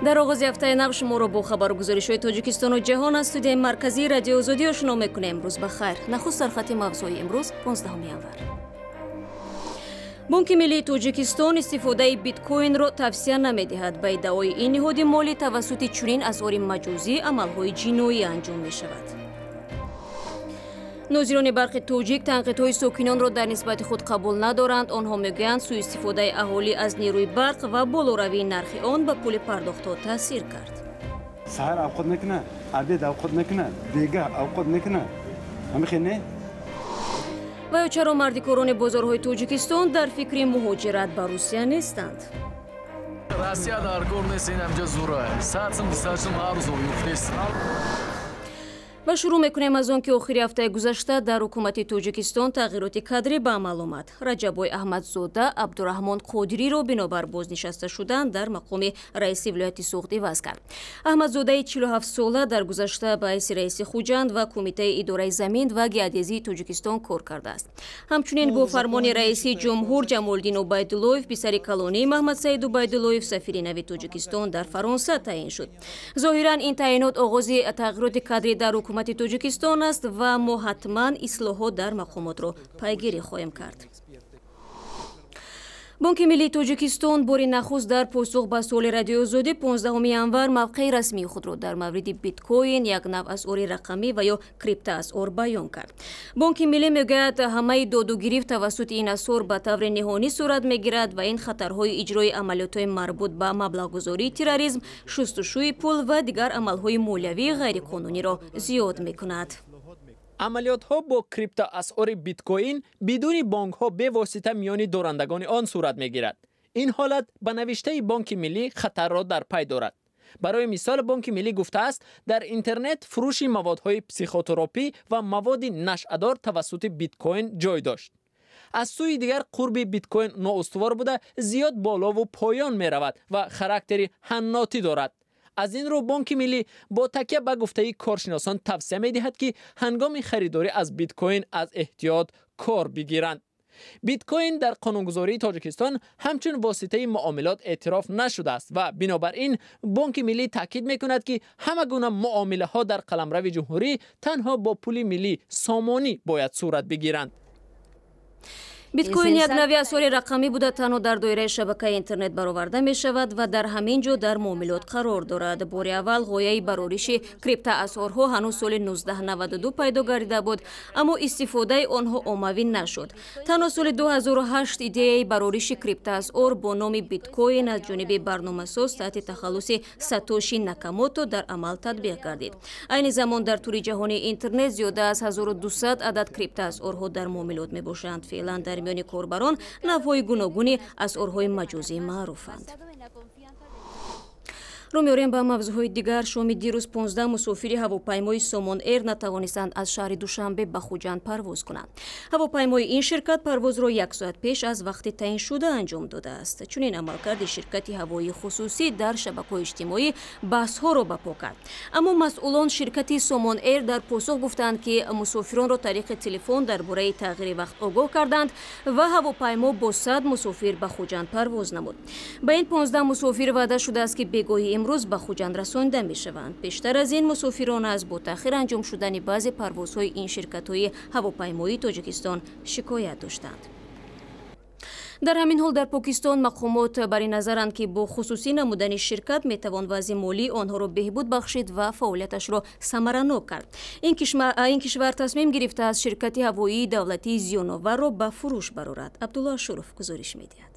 Дар оғози ҳафтаи нав шуморо бо хабару гузоришҳои Тоҷикистону ҷаҳон аз студияи марказии Радиои Озодӣ ошно мекунем. Рӯз ба хайр. Нахуст сархати мавзӯи имрӯз, 15 январ. Бонки миллии Тоҷикистон истифодаи биткоинро тавсия намедиҳад. Ба иддаои ин ниҳоди молӣ тавассути чунин асъори маҷозӣ амалҳои ҷиноӣ анҷом мешавад. Нозирони барқи тоҷик танқидҳои сокинонро дар нисбати худ қабул надоранд. Онҳо мегӯянд, сӯистифодаи аҳолӣ аз нерӯи барқ ва болоравии нархи он ба пули пардохтҳо таъсир кард. Саҳар авқот мекунад, обед авқот мекунад, бегаҳ авқот мекунад. Ҳамихел не? Ва ё чаро мардикорони бозорҳои Тоҷикистон дар фикри муҳоҷират ба Русия нестанд? Россия дар кор нест, ин ҳамҷа зура. 100 сум, 200 сум ҳар рӯз оюфтест. Ва шурӯъ мекунем аз он, ки охири ҳафтаи гузашта дар ҳукумати Тоҷикистон тағйироти кадрӣ ба амал омад. Раҷаббой Аҳмадзода Абдураҳмон Қодириро бинобар бознишаста шудан дар мақоми раиси вилояти Суғд иваз кард. Аҳмадзодаи 47-сола дар гузашта ба ҳайси раиси Хуҷанд ва Кумитаи идораи замин ва геодезии Тоҷикистон кор кардааст. Ҳамчунин бо фармони раиси ҷумҳур Ҷамолиддин Убайдуллоев, писари калонии Маҳмадсаид Убайдуллоев, сафири нави Тоҷикистон дар Фаронса таъин шуд. Зоҳиран, ин таъинот оғози тағйироти кадрӣ дар ҳукумати Тоҷикистон аст ва мо ҳатман ислоҳот дар мақомотро пайгирӣ хоҳем кард. Бонки миллии Тоҷикистон бори нахуст дар посух ба суоли Радиои Озодӣ 15 январ мавқеи расмии худро дар мавриди биткоин, як нав асъори рақамӣ ва ё криптоасъор, баён кард. Бонки миллӣ мегӯяд, ҳамаи додугирифт тавассути ин асъор ба таври ниҳонӣ сурат мегирад ва ин хатарҳои иҷрои амалиётҳои марбут ба маблағгузории терроризм, шустушӯи пул ва дигар амалҳои молиявии ғайриқонуниро зиёд мекунад. Амалиётҳо бо криптоасъори биткоин бидуни бонкҳо бевосита миёни дорандагони он сурат мегирад. Ин ҳолат, ба навиштаи Бонки миллӣ, хатарро дар пай дорад. Барои мисол, Бонки миллӣ гуфтааст, дар интернет фурӯши маводҳои психотропӣ ва маводи нашъадор тавассути биткоин ҷой дошт. Аз сӯи дигар, қурби биткоин ноустувор буда, зиёд болову поён меравад ва характери ҳаннотӣ дорад. Аз ин рӯ, Бонки миллӣ бо такя ба гуфтаи коршиносон тавсия медиҳад, ки ҳангоми харидорӣ аз биткоин аз эҳтиёт кор бигиранд. Биткоин дар қонунгузории Тоҷикистон ҳамчун воситаи муомилот эътироф нашудааст ва бинобар ин Бонки миллӣ таъкид мекунад, ки ҳама гуна муомилаҳо дар қаламрави ҷумҳурӣ танҳо бо пули миллӣ, сомонӣ, бояд сурат бигиранд. Биткоин як нави асъори рақамӣ буда, танҳо дар доираи шабакаи интернет бароварда мешавад ва дар ҳамин ҷо дар муомилот қарор дорад. Бори аввал ғояи барориши криптоасъорҳо ҳанӯз соли 1992 пайдо гардида буд, аммо истифодаи онҳо оммавӣ нашуд. Танҳо соли 2008 идеяи барориши криптоасъор бо номи биткоин аз ҷониби барномасоз таҳти тахаллуси Сатоши Накамото дар амал татбиқ гардид. Айни замон дар тӯри ҷаҳонии интернет зиёда аз 1200 адад криптоасъорҳо дар муомилот мебошанд. Феълан дар миёни корбарон навъҳои гуногуни асъорҳои маҷозӣ маъруфанд. Рӯ меорем ба мавзӯъҳои дигар. Шоми дирӯз 15 мусофири ҳавопаймои Сомон Эйр натавонистанд аз шаҳри Душанбе ба Хуҷанд парвоз кунанд. Ҳавопаймои ин ширкат парвозро як соат пеш аз вақти таъиншуда анҷом додааст. Чунин амалкарди ширкати ҳавоии хусусӣ дар шабакаҳои иҷтимоӣ баҳсҳоро ба по кард, аммо масъулон ширкати Сомон Эйр дар посух гуфтанд, ки мусофиронро тариқи телефон дар бораи тағйири вақт огоҳ карданд ва ҳавопаймо бо 100 мусофир ба Хуҷанд парвоз намуд. Ба ин 15 мусофир ваъда шудааст, ки бегоҳи имрӯз ба Хуҷанд расонида мешаванд. Пештар аз ин мусофирон аз бо таъхир анҷом шудани баъзе парвозҳои ин ширкатҳои ҳавопаймоии Тоҷикистон шикоят доштанд. Дар ҳамин ҳол, дар Покистон мақомот бар ин назаранд, ки бо хусусӣ намудани ширкат метавон вазъи молии онҳоро беҳбуд бахшид ва фаъолияташро самаранок кард. Ин кишвар тасмим гирифтааст ширкати ҳавоии давлатии зиёноварро ба фурӯш барорад. Абдулло Ашуров гузориш медиҳад.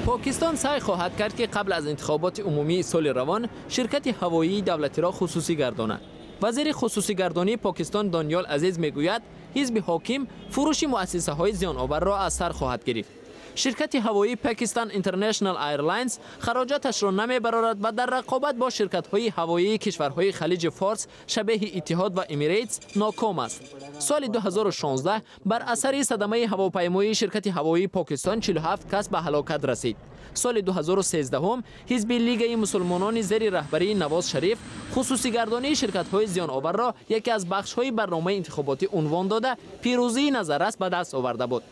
Покистон саъй хоҳад кард, ки қабл аз интихоботи умумии соли равон ширкати ҳавоии давлатиро хусусӣ гардонад. Вазири хусусигардонии Покистон Дониёл Азиз мегӯяд, ҳизби ҳоким фурӯши муассисаҳои зиёноварро аз сар хоҳад гирифт. Ширкати ҳавоии Pakistan International Airlines хароҷоташро намебарорад ва дар рақобат бо ширкатҳои ҳавоии кишварҳои Халиҷи Форс, шабеҳи Иттиҳод ва Эмирейтс, ноком аст. Соли 2016 бар асари садамаи ҳавопаймоии ширкати ҳавоии Покистон 47 кас ба ҳалокат расид. Соли 2013 ҳизби Лигаи мусулмонони зери раҳбарии Навоз Шариф хусусигардонии ширкатҳои зиёноварро яке аз бахшҳои барномаи интихоботӣ унвон дода, пирӯзии назаррас ба даст оварда буд.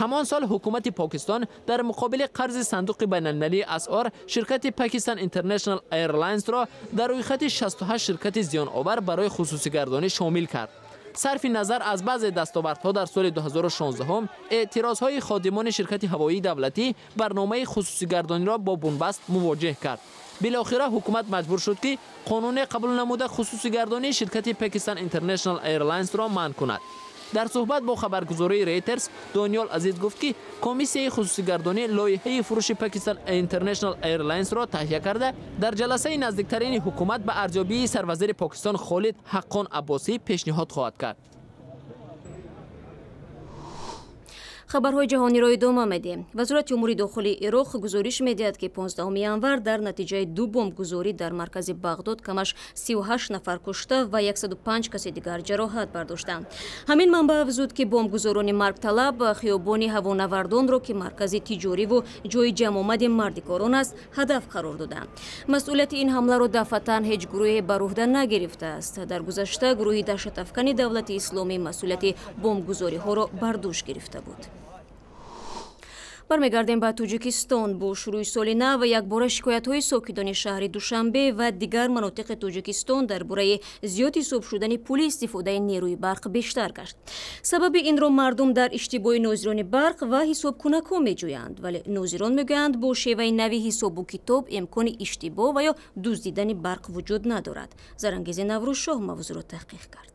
Ҳамон сол ҳукумати Покистон дар муқобили қарзи сандуқи байналмилалии асъор ширкати Pakistan International Airlines-ро дар рӯйхати 68 ширкати зиёновар барои хусусигардонӣ шомил кард. Сарфи назар аз баъзе дастовардҳо дар соли 2016, эътирозҳои ходимони ширкати ҳавоии давлатӣ барномаи хусусигардониро бо бунбаст мувоҷеҳ кард. Билохира ҳукумат маҷбур шуд, ки қонуне қабул намуда хусусигардонии ширкати Pakistan International Airlines-ро манъ кунад. Дар суҳбат бо хабаргузории Рейтерс Дониёл Азиз гуфт, ки комиссияи хусусигардонӣ лоиҳаи фурӯши Pakistan International Airlines-ро таҳия карда, дар ҷаласаи наздиктарини ҳукумат ба арзёбии сарвазири Покистон Холид Ҳаққон Аббосӣ пешниҳод хоҳад кард. Хабарҳои ҷаҳониро идома медиҳем. Вазорати умури дохилии Ироқ гузориш медиҳад, ки 15 январ дар натиҷаи ду бомбгузорӣ дар маркази Бағдод камаш 38 нафар кушта ва 105 каси дигар ҷароҳат бардоштанд. Ҳамин манбаъ афзуд, ки бомбгузорони маргталаб хиёбони ҳавонавардонро, ки маркази тиҷориву ҷои ҷамъомади мардикорон аст, ҳадаф қарор доданд. Масъулияти ин ҳамларо дафъатан ҳеҷ гурӯҳе бар уҳда нагирифтааст. Дар гузашта гурӯҳи даҳшатафкани давлати исломӣ масъулияти бомбгузориҳоро бар дӯш гирифта буд. Бармегардем ба Тоҷикистон. Бо шурӯи соли нав якбора шикоятҳои сокинони шаҳри Душанбе ва дигар манотиқи Тоҷикистон дар бораи зиёд ҳисоб шудани пули истифодаи нерӯи барқ бештар гашт. Сабаби инро мардум дар иштибоҳи нозирони барқ ва ҳисобкунакҳо меҷӯянд, вале нозирон мегӯянд, бо шеваи нави ҳисобу китоб имкони иштибоҳ ва ё дуздидани барқ вуҷуд надорад. Зарангези Наврӯзшоҳ мавзӯъро таҳқиқ кард.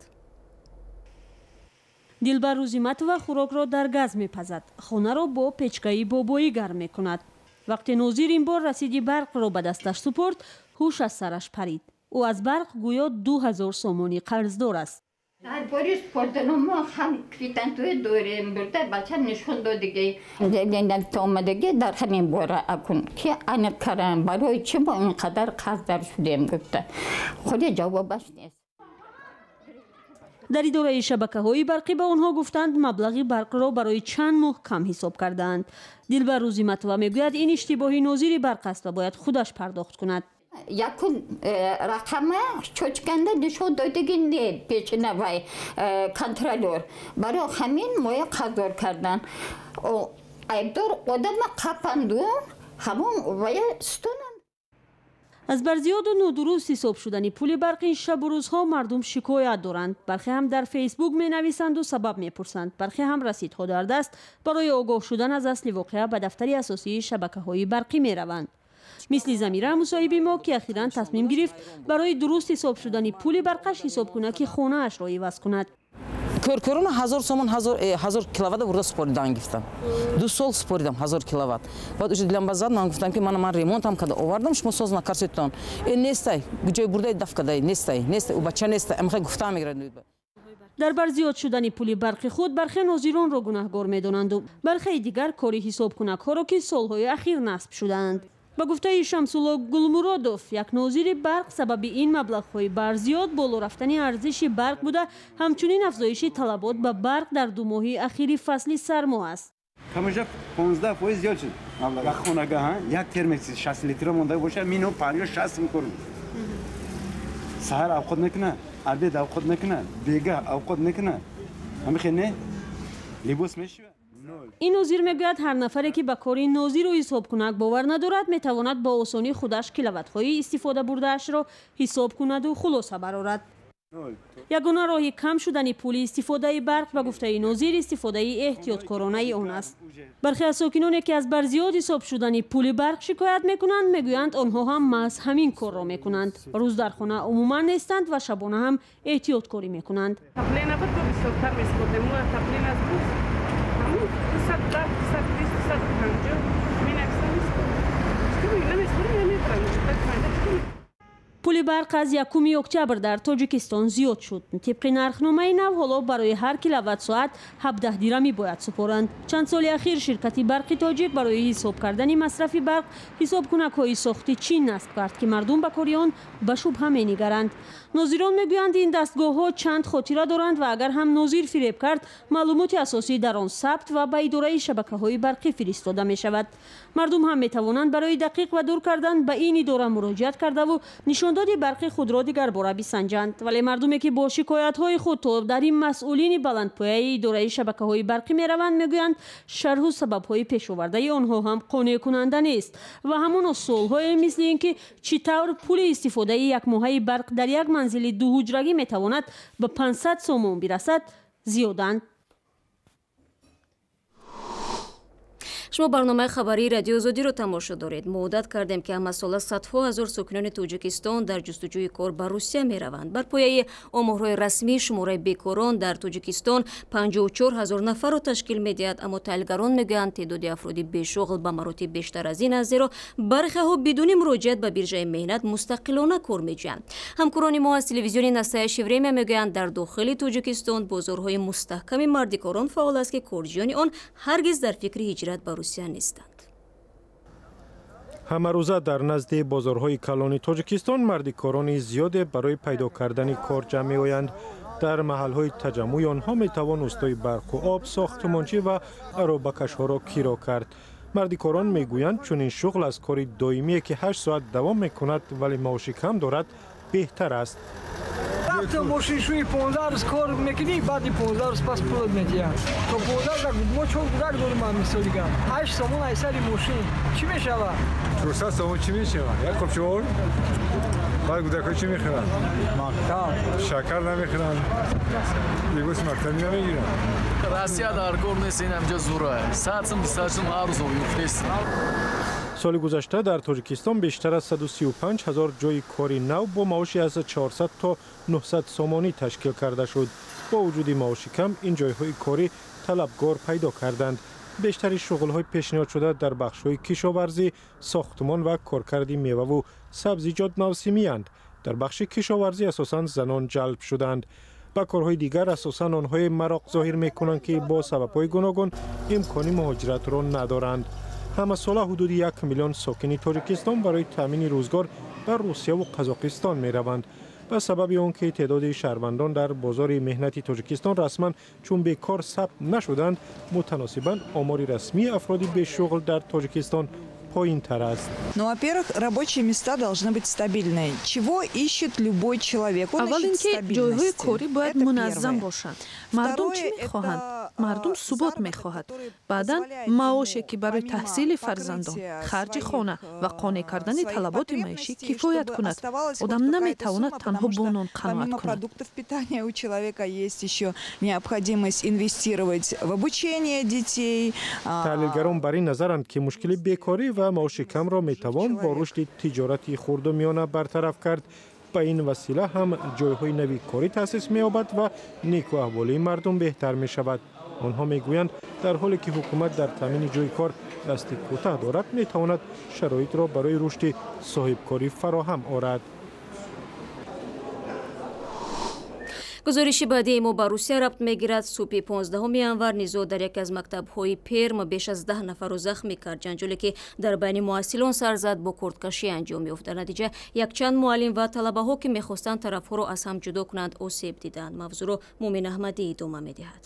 Дилбар Рӯзиматова хӯрокро дар газ мепазад, хонаро бо печкаи бобоӣ гарм мекунад. Вақте нозир ин бор расиди барқро ба дасташ супорд, ҳуш аз сараш парид. Ӯ аз барқ гӯё 2000 сомонӣ қарздор аст. Дар бори супордану мо ҳам квитантуе дорем, бурда бача нишон додиги. Омадаги дар ҳамин бора акун ки аниқ кардан, барои чӣ мо ин қадар қарздар шудем гуфта. Худи ҷавобаш нест. Дар идораи шабакаҳои барқӣ ба онҳо гуфтанд, маблағи барқро барои чанд моҳ кам ҳисоб кардаанд. Дилбар Рӯзиматова мегӯяд, ин иштибоҳи нозири барқ аст ва бояд худаш пардохт кунад. Якун рақама чочканда нишон додиги не печина вай контролёр. Барои ҳамин моя қарздор кардан. Айбдор одама қапанду ҳамон вая стонанд. Аз барзиёду нодуруст ҳисоб шудани пули барқ ин шабу рӯзҳо мардум шикоят доранд. Бархе ҳам дар Фейсбук менависанду сабаб мепурсанд, бархе ҳам расидҳо дар даст барои огоҳ шудан аз асли воқеа ба дафтари асосии шабакаҳои барқӣ мераванд. Мисли Замира мусоҳиби мо, ки ахиран тасмим гирифт барои дуруст ҳисоб шудани пули барқаш ҳисобкунаки хонаашро иваз кунад. Коркорона 1000 сомон 1000 киловатт бурда супоридан гирифтам. 2 сол супоридам 1000 киловатт. Баъд уже дилам базад, ман гуфтам, ки ман ремонтам карда овардам, шумо соз накарсетон. Нестай, ҷой бурдаи даф кадай, нестай, нестай, у бача нестай, амхай гуфта мегирад. Дар барзиёд шудани пули барқи худ бархе нозиронро гунаҳгор медонанду бархеи дигар кори ҳисобкунакҳоро, ки солҳои ахир насб шудаанд. Ба гуфтаи Шамсулло Гулмуродов, як нозири барқ, сабаби ин маблағҳои барзиёд боло рафтани арзиши барқ буда, ҳамчунин афзоиши талабот ба барқ дар 2 моҳи ахири фасли сармо аст. Камаша 15% зиёд шуд. Як хонага, як термос 60 литра монда бошад, минимум 50-60 мекунем. Саҳар авқот мекунад, обед авқот мекунад, бегаҳ авқот мекунад. Ҳамин не? Либос мешӯяд. Ин нозир мегӯяд, ҳар нафаре, ки ба кори нозиру ҳисобкунак бовар надорад, метавонад бо осонӣ худаш киловаттҳои истифода бурдаашро ҳисоб кунаду хулоса барорад. Ягона роҳи кам шудани пули истифодаи барқ, ба гуфтаи нозир, истифодаи эҳтиёткоронаи он аст. Бархе аз сокиноне, ки аз барзиёд ҳисоб шудани пули барқ шикоят мекунанд, мегӯянд, онҳо ҳам маҳз ҳамин корро мекунанд. Рӯз дар хона умуман нестанд ва шабона ҳам эҳтиёткорӣ мекунанд. Пули барқ аз 1 октябр дар Тоҷикистон зиёд шуд. Тибқи нархномаи нав ҳоло барои ҳар киловатт-соат 17 дирамӣ бояд супоранд. Чанд соли ахир ширкати барқи тоҷик барои ҳисоб кардани масрафи барқ ҳисобкунакҳои сохти Чин насб кард, ки мардум ба кори он ба шубҳа менигаранд. Нозирон мегӯянд, ин дастгоҳҳо чанд хотира доранд ва агар ҳам нозир фиреб кард, маълумоти асосӣ дар он сабт ва ба идораи шабакаҳои барқӣ фиристода мешавад. Мардум ҳам метавонанд барои дақиқ ва дур кардан ба ин идора муроҷиат кардаву нишондоди барқи худро дигарбора бисанҷанд. Вале мардуме ки бо шикоятҳои худ то дар ин масъулини баландпояи идораи шабакаҳои барқӣ мераванд, мегӯянд шарҳу сабабҳои пешовардаи онҳо ҳам қонеъкунанда нест ва ҳамон суолҳое мисли ин ки чӣ тавр пули истифодаи якмоҳаи барқ дар як манзили дуҳуҷрагӣ метавонад ба 500 сомон бирасад зиёданд. Шумо барномаи хабарии Радиои Озодиро тамошо доред. Мо одат кардем, ки ҳамасола садҳо ҳазор сокинони Тоҷикистон дар ҷустуҷӯи кор ба Русия мераванд. Бар пояи оморҳои расмӣ шумораи бекорон дар Тоҷикистон 54 ҳазор нафарро ташкил медиҳад, аммо таҳлилгарон мегӯянд теъдоди афроди бешуғл ба маротиб бештар аз ин аст, зеро бархеҳо бидуни муроҷиат ба биржаи меҳнат мустақилона кор меҷӯянд. Ҳамкорони мо аз телевизиони Настоящее время мегӯянд, дар дохили Тоҷикистон бозорҳои мустаҳками мардикорон фаъол аст, ки корҷиёни он ҳаргиз дар фикри ҳиҷрат ба Русия нестанд. Ҳамарӯза дар назди бозорҳои калони Тоҷикистон мардикорони зиёде барои пайдо кардани кор ҷамъ меоянд. Дар маҳалҳои таҷаммӯи онҳо метавон устои барқу об, сохтмончӣ ва аробакашҳоро киро кард. Мардикорон мегӯянд, чунин шуғл аз кори доимие, ки 8 соат давом мекунад, вале маоши кам дорад, беҳтар аст. Рафтам мошиншӯи 15 рӯз кор мекунӣ, баъди 15 рӯз пас пулат медиҳанд. То 15 рӯз мо чор гудак дорем, мисоли гап. 8 сомон ай сари мошин. Чӣ мешавад? 400 сомон чӣ мешавад? Як қопчор? Баъд гудакҳо чӣ мехӯранд? Мактаб. Шакар намехӯранд. Либоси мактабӣ намегиранд. Россия дар кор нест, ин ҳамҷа зура. 100 сум, 200 сум ҳар рӯз ёфтест. Соли гузашта дар Тоҷикистон бештар аз 135 ҳазор ҷойи кори нав бо маоши аз 400 то 900 сомонӣ ташкил карда шуд. Бо вуҷуди маоши кам ин ҷойҳои корӣ талабгор пайдо карданд. Бештари шуғлҳои пешниҳодшуда дар бахшҳои кишоварзӣ, сохтмон ва коркарди меваву сабзиҷот мавсимиянд. Дар бахши кишоварзӣ асосан занон ҷалб шуданд. Ба корҳои дигар асосан онҳое мароқ зоҳир мекунанд, ки бо сабабҳои гуногун имкони муҳоҷиратро надоранд. Ҳамасола ҳудуди 1 миллион сокини Тоҷикистон барои таъмини рӯзгор ба Русияву Қазоқистон мераванд. Ба сабаби он ки теъдоди шаҳрвандон дар бозори меҳнати Тоҷикистон расман чун бекор сабт нашуданд, мутаносибан омори расмии афроди бешуғл дар Тоҷикистон поинтар аст. Ну, во-первых, рабочие места должны быть стабильные. Чего ищет любой человек? Он Аввал ин ищет ки ҷойҳои стабильности. корӣ бояд Это муназзам первое. бошанд. Мардум чӣ Второе, мехоҳанд? это, Мардум субот мехоҳад. Баъдан маоше, ки барои таҳсили фарзандон, харҷи хона ва қонеъ кардани талаботи маишӣ кифоят кунад. Одам наметавонад танҳо бо нон қаноат Помимо кунад. продуктов питания у человека есть еще необходимость инвестировать в обучение детей. Таҳлилгарон бар ин назаранд, ки мушкили бекорӣ ва маоши камро метавон бо рушди тиҷорати хурду миёна бартараф кард. Ба ин васила ҳам ҷойҳои нави корӣ таъсис меёбад ва неку аҳволии мардум беҳтар мешавад. Онҳо мегӯянд, дар ҳоле ки ҳукумат дар таъмини ҷойи кор дасти кӯтаҳ дорад, метавонад шароитро барои рушди соҳибкорӣ фароҳам орад. Гузориши баъдии мо ба Русия рабт мегирад. Субҳи 15 январ низоъ дар яке аз мактабҳои Перм беш аз 10 нафарро захмӣ кард. Ҷанҷоле, ки дар байни муҳассилон сар зад, бо кордкашӣ анҷом ёфт. Дар натиҷа якчанд муаллим ва талабаҳо, ки мехостанд тарафҳоро аз ҳам ҷудо кунанд, осеб диданд. Мавзӯъро Мумин Аҳмадӣ идома медиҳад.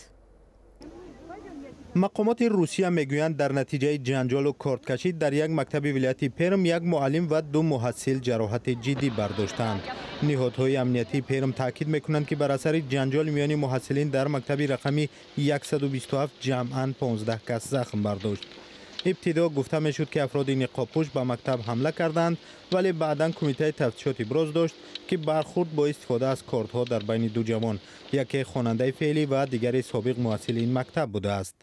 Мақомоти Русия мегӯянд, дар натиҷаи ҷанҷолу кордкашӣ дар як мактаби вилояти Перм як муаллим ва ду муҳассил ҷароҳати ҷиддӣ бардоштаанд. Ниҳодҳои амниятии Перм таъкид мекунанд, ки бар асари ҷанҷоли миёни муҳассилин дар мактаби рақами 127 ҷамъан 15 кас захм бардошт. Ибтидо гуфта мешуд, ки афроди ниқобпӯш ба мактаб ҳамла карданд, вале баъдан кумитаи тафтишот иброз дошт, ки бархурд бо истифода аз кордҳо дар байни ду ҷавон, яке хонандаи феълӣ ва дигари собиқ муҳассили ин мактаб будааст.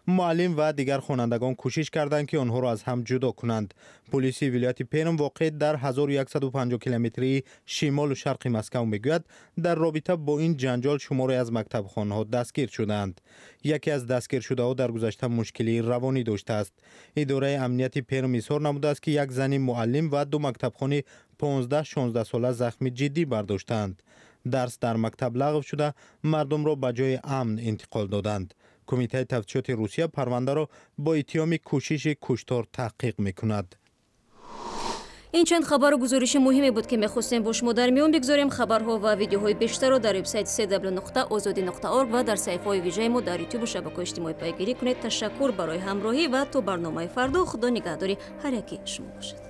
Муаллим ва дигар хонандагон кӯшиш карданд, ки онҳоро аз ҳам ҷудо кунанд. Полиси вилояти Перм, воқеъ дар 1150 километрии шимолу шарқи Москав, мегӯяд, дар робита бо ин ҷанҷол шуморе аз мактабхонаҳо дастгир шудаанд. Яке аз дастгиршудаҳо дар гузашта мушкилии равонӣ доштааст. Идораи амнияти Перм изҳор намудааст, ки як зани муаллим ва ду мактабхони 15-16 сола захми ҷиддӣ бардоштаанд. Дарс дар мактаб лағв шуда, мардумро ба ҷои амн интиқол доданд. Кумитаи тафтишоти Русия парвандаро бо иттиҳоми кӯшиши куштор таҳқиқ мекунад. Ин чанд хабару гузориши муҳиме буд, ки мехостем бо шумо дар миён бигзорем. Хабарҳо ва видеоҳои бештарро дар вебсайти cw.ozodi.org ва дар саҳифаҳои вижаи мо дар ютубу шабакаҳои иҷтимоӣ пайгирӣ кунед. Ташаккур барои ҳамроҳӣ ва то барномаи фардо Худо нигаҳдори ҳар яки шумо бошад.